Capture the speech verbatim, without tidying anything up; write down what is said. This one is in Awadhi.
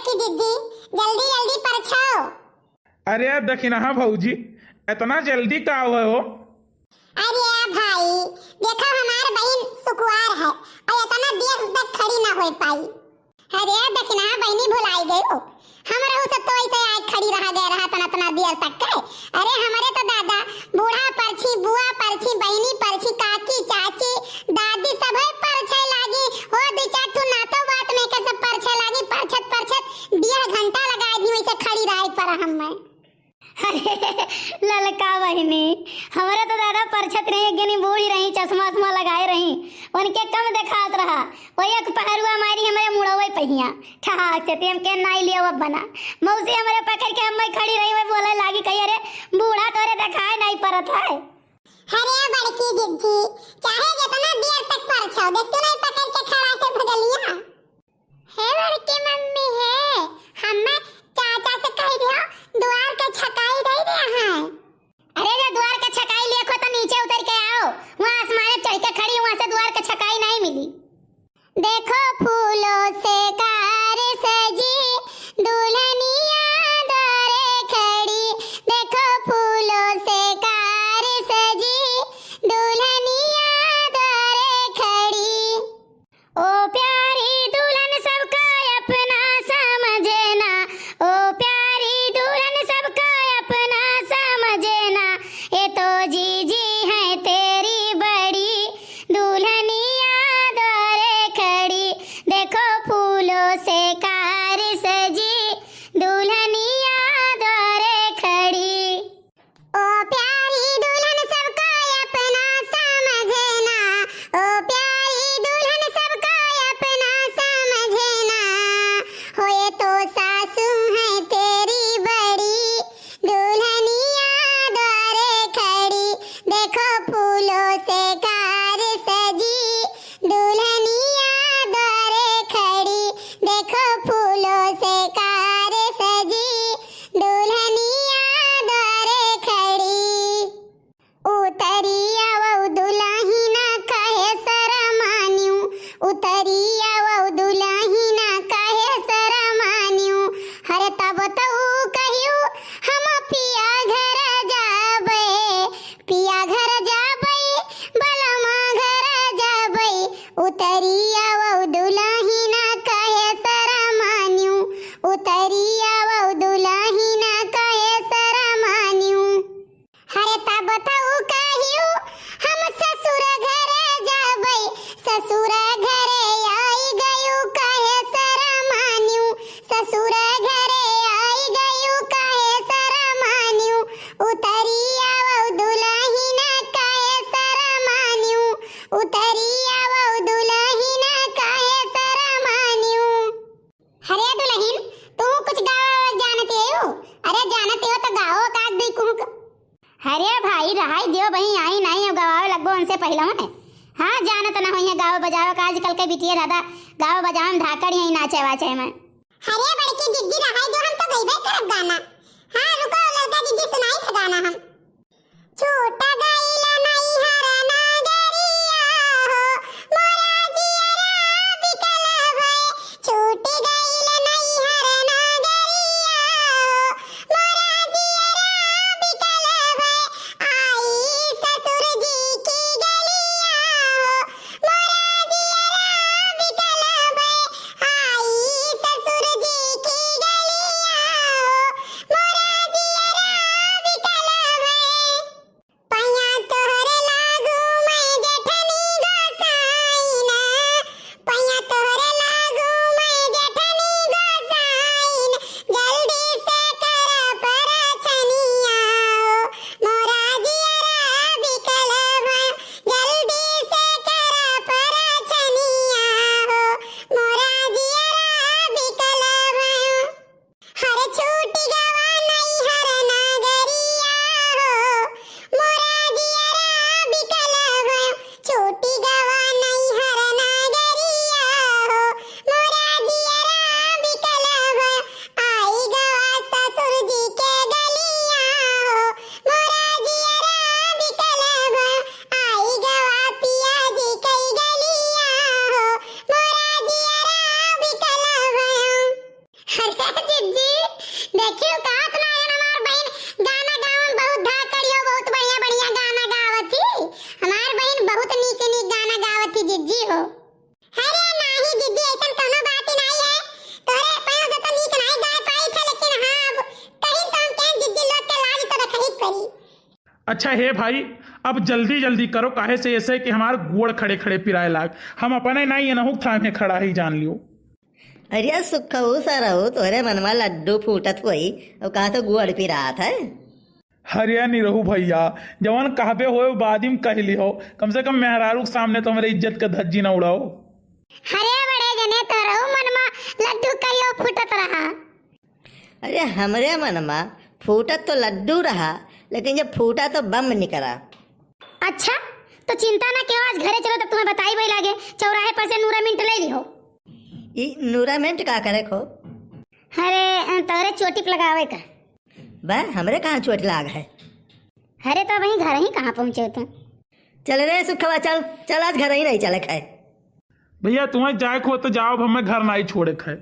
कि जिज्जी, जल्दी जल्दी परछो। अरे दखिनहा भौजी, इतना जल्दी का हुआ हो? अरे भाई, देखो हमार बहिन सुकुवार है और इतना देर तक खड़ी ना हो पाई। अरे दखिनहा बहिनी भुलाई गयो, हमरहू सब तो ऐसे आए खड़ी रहा गए रहा तना तना देर तक के। अरे हमरे तो दादा बूढ़ा परछी, बुआ परछी, बहिनी परछी, काकी, चाची, दादी सभे परछे लागी। हो दू चार ठो नातो बात में के सब परछे लागी। परछत परछत डेढ़ घंटा लगा दी वैसे खड़ी रहे पर हम मैं। अरे ललका बहिनी, हमरे तो दादा परछत रही, एक जनी बूढ़ी रही, चश्मा उश्मा लगाए रही, उनके कम देखात रहा। वही एक पहरुआ मारी हमरे मुड़वे पहिया, ठहाक से तेम के नाई लिया वो बना। मौसी हमरे पकड़ के हम्मे खड़ी रही, वही बोले लागी, कही, "अरे बूढ़ा तोरे देखाए नहीं परत है।" अरे बड़की जिज्जी, चाहे जितना देर तक परछो, देख तू नहीं पकड़ के खड़ा है भगलिया। हे बड़की मम्मी हे, हम्मे चाचा से कह दियो, द्वार के छकाई दे दे हैं। अरे जो द्वार के छकाई लिए खो तो नीचे उतर के आओ, वहाँ आसमान में चढ़ के खड़ी, वहाँ से द्वार के छकाई नहीं मिली। देखो फूलों से कार सजी, दुल्हनिया द्वारे खड़ी। देखो फूलों से कार सजी, दुल्हनिया द्वारे खड़ी। ओ प्यारी दुल्हन सबका अपना समझना, ओ प्यारी दुल्हन सबका अपना समझना, ये तो जीजी है तेरी बड़ी, दुल्हनिया द्वारे खड़ी। देखो फूलों से कार सजी, दुल्हनिया द्वारे खड़ी। ओ प्यारी दुल्हन सबका अपना समझना, ओ प्यारी दुल्हन सबका अपना समझना, होए तो सासू है तेरी बड़ी, दुल्हनिया द्वारे खड़ी। देखो फूलों से कार सजी, दुल्हनिया द्वारे खड़ी। देखो फूलों से कार सजी, दुल्हनिया द्वारे खड़ी। उतरी आवउ दुलहिन कहे सरमान्यू, उतरी आवउ दुलहिन कहे सरमान्यू। हरे तब तउ कहियो हम पिया घर जाबे, पिया घर जाबे, बलमा घर जाबे। उतरी आवउ दुलहिन कहे सरमान्यू, उतरी आवउ दुलहिन कहे सरमान्यू। हरे तब तउ कहियो हम ससुर घर जाबे, ससुर घरे आई गयो कहे सरमान्यू, ससुर घरे आई गयो कहे सरमान्यू। उतरी आवउ दुलहिन कहे सरमान्यू, उतरी आवउ दुलहिन कहे सरमान्यू। हरे दुलहिन, तू कुछ गावा जानते हो? अरे जानते हो तो गाओ काग दी कुहुक। हरे भाई रहाई दियो बही, आई नहीं हो गवावे लगबो उनसे पहले में। हाँ जानत ना होइए गाओ बजाओ का आजकल के बिटिया दादा गाओ बजाओ में धाकड़ यही नाचे वाचे में। हरे बड़की जिज्जी रहाई दो, हम तो गईबे करब गाना। हाँ रुको ललका जिज्जी सुनाई था गाना हम। छूट गइल नैहर नगरिया हो, मोरा जियरा बिकल भए। छूट गइल नैहर नगरिया हो, मोरा जियरा बिकल भए। आई ससुर जी की गलिया हो, मोरा जियरा बिकल भए। आई ससुर जी की गलिया हो, मोरा जियरा बिकल भए। पैया तो अरे जिज्जी, देखियो कहत ना है हमार बहिन गाना गावन बहुत धाकड़ियो, बहुत बढ़िया बढ़िया गाना गावत ही। हमार बहिन बहुत नीक नीक गाना गावत ही जिज्जी हो। अरे नाही जिज्जी, ऐसन कौनो बात ही नाही है। तोहरे पाँव से तो नीक नाही गाय पाई थे, लेकिन हाँ, अब कहीं तो हम कहें जिज्जी लोग के लाज तो रखही पड़ी। अच्छा हे भाई, अब जल्दी जल्दी करो, काहे से ऐसे कि हमार गोड़ खड़े खड़े पिराए लाग। हम अपने नाही एनहु थामे खड़ा ही जान लियो। अरे सुखऊ सरऊ, तोहरे मनवा लड्डू फूटत होई, और कहा तो गोड़ पिरात है। अरे निरहू भैया, जवन कहबे होए उ बाद में कह लिहो, कम से कम मेहरारू के सामने तो हमरे इज्जत का धज्जी न उड़ाओ। अरे बड़े जने, तोहरहू मनमा लड्डू कहियो फूटत रहा। अरे हमरे मनमा फूटत तो लड्डू रहा, लेकिन जब फूटा तो बम निकला। अच्छा, तो चिंता ना किहो, आज घरे चलो तब तुम्हें बताई भाई लागे, चौराहे पर से नूरामेंट ले लिहो। ई नूरामेंट का करे खो? अरे तोहरे चोटी पे लगावे का। बा, हमरे कहाँ चोट लाग है? अरे तो वहीं घर ही कहाँ पहुँचे तुम? चल रे सुखवा, चल चल, आज घर ही नहीं चले खाए। भैया तुम्हें जाए खो तो जाओ, अब हमें घर नाही छोड़े खाए।